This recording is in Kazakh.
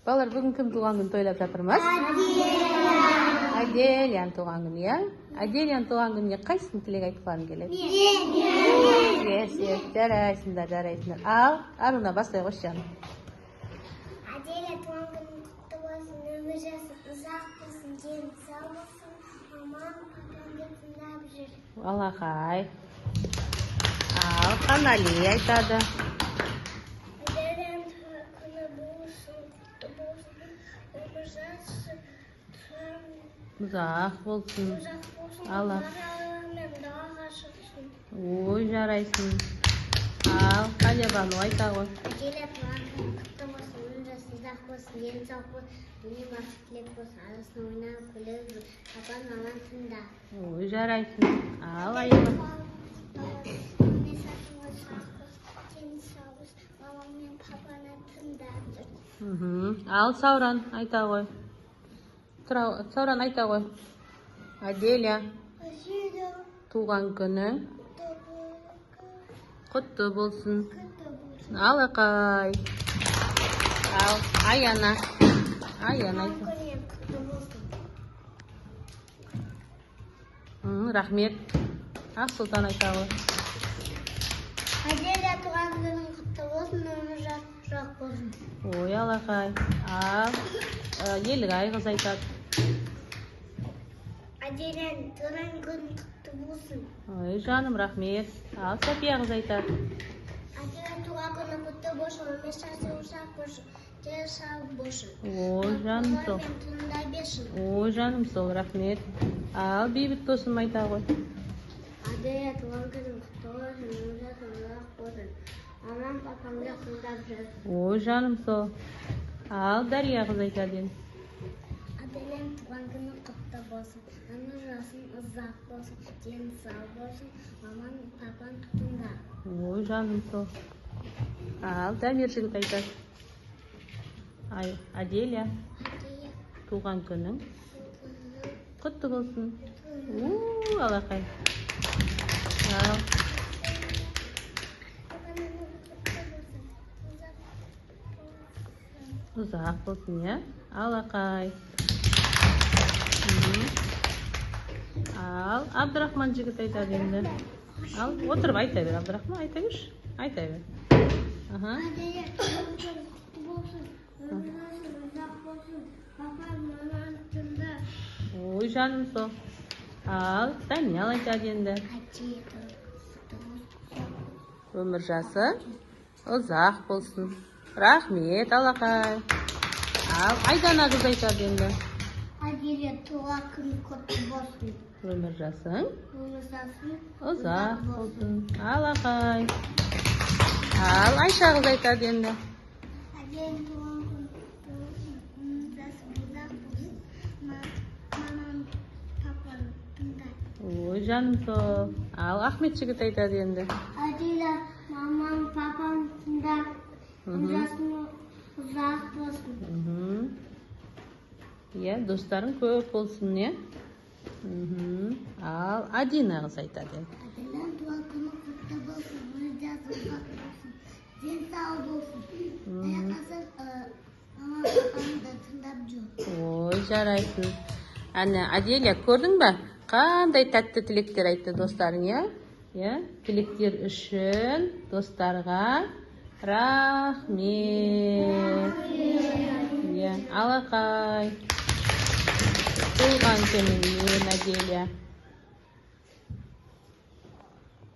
Балалар, бүгін кім туған күн тойлап жатырмыз? Аделяның туған күні, иә? Аделяның туған күніне қайсысын тілек айтқыларың келеді? Yes, yes, жарайсыңдар, жарайсыңдар. Ал, Аруна, бастай қойшы, жаным. Аделя, туған күнің құтты болсын, өмір жасың ұзақ болсын, дені сау болсын, мамаң, папаңды тыңдап жүр. Алақай. Ал, Қанали айтады. Аделяның туған күні болсын, құтты болсын, өмір жасы Ұзақ болсын. ұзақ болсын, Алла. Мен далаға шықсын. Ой, жарайсың. Ал, Қалиябану айта ғой. Аделя, туған күнің құтты болсын, өмір жасы ұзақ болсын, дені сау болсын, дүние бақыт тілек болсын, арасында ойнап күліп жүр, папаң, мамаң тыңда. Ой, жарайсың. Ал, Аяла. Мамам мен папаны тыңдап жүр. Ал, Сауран айта ғой. Тұра, Сауран айта ғой. Аделя, туған күнің құтты болсын. Алақай. Ал, Аяна. Аяна айта. Құтты болсын. Рахмет. Ақсұлтан айта ғой. Аделя, туған күнің құтты болсын, өмір жас ұзақ болсын. Ой, алақай. Ал, Елгай қыз айтады. Аделя, туған күнің құтты болсын. Ой, жаным, рахмет. Ал, София қыз айтады. Аделя, туған күнің құтты болсын, өмір жасы ұзақ болсын, дені сау болсын. Ой, жаным сол. Папалармен тыңдай берсін. Ой, жаным сол, рахмет. Ал, Бейбіт досым айта ғой. Аделя, туған күнің құтты болсын, өмір жасың ұзақ болсын. Мамаң, папаңды тыңдап жүр. Ой, жаным сол. Ал, Дария қыз айтады енді. Аделяның туған күні құтты болсын, өмір жасың ұзақ болсын, дені сау болсын, мамаң, папаң тыңда. Ой, жаным сол. Ал, Дамир жігіт айтады. Ай, Аделя, Аделя, туған күнің құтты болсын. У, алақай. Ал, туған күнің құтты болсын, ұзақ болсын. Ұзақ болсын, иә? Алақай. Ал, Абдрахман жігіт айтады енді. Ал, отырып айта бер, Абдрахман, айта берші. Айта бер. Аха. Аделя, туған күнің құтты болсын, өмір жасың ұзақ болсын, папаң, мамаң тыңда. Ой, жаным сол. Ал, Даниял айтады енді. Аделя, туған құтты болсын. Өмір жасы ұзақ болсын. Рахмет, алақай. Ал, Айдана қыз айтады енді. Аделя, туған күнің құтты болсын. Өмір жасың Өмір жасың ұзақ болсын. Алақай. Ал, Айша қыз айтады енді. Аделя, туған күнің құтты болсын, өмір жасың ұзақ болсын, мамаң, папаң тыңда. Ой, жаным сол. Ал, Ахмет жігіт айтады енді. Аделя, мамаң, папаң тыңда, өмір жасың ұзақ болсын. Иә, достарың көп болсын, иә? Ал, Адина қыз айтады енді. Аделя, туған күнің құтты болсын, өмір жасың ұзақ болсын, дені сау болсын. Дәл қазір мамаң, папаңды тыңдап жүр. Ой, жарайсың. Әне, Аделя, көрдің бе? Қандай тәтті тілектер айтты достарың, иә? Иә, тілектер үшін достарға рахмет. Иә, алақай. Туған күніңмен, Аделя.